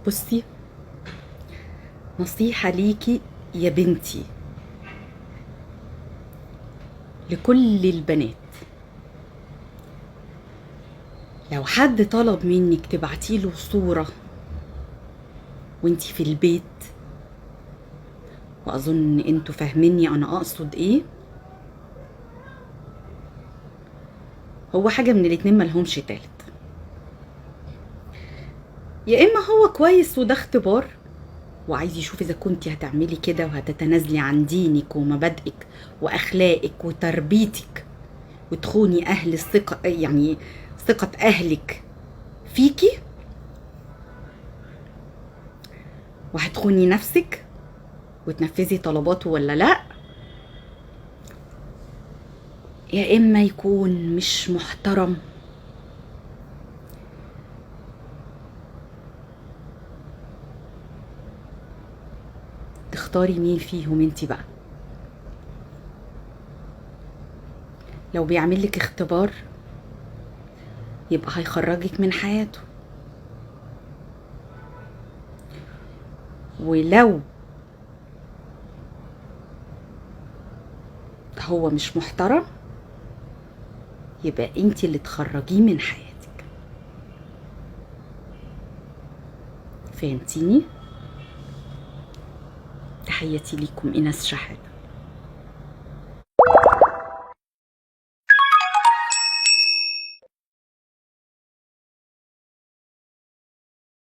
بصي، نصيحة ليكي يا بنتي، لكل البنات، لو حد طلب منك تبعتيله صورة وانتي في البيت، واظن انتوا فاهميني انا اقصد ايه، هو حاجة من الاتنين ملهمش تالت. يا اما هو كويس وده اختبار وعايز يشوف اذا كنتي هتعملي كده وهتتنازلي عن دينك ومبادئك واخلاقك وتربيتك وتخوني اهل الثقة، يعني ثقة اهلك فيكي، وهتخوني نفسك وتنفذي طلباته ولا لا. يا اما يكون مش محترم تختاري مين فيهم انتي بقى. لو بيعمل لك اختبار يبقى هيخرجك من حياته، ولو هو مش محترم يبقى انتي اللي تخرجيه من حياتك. فهمتيني؟ تحياتي ليكم، إيناس شحاتة.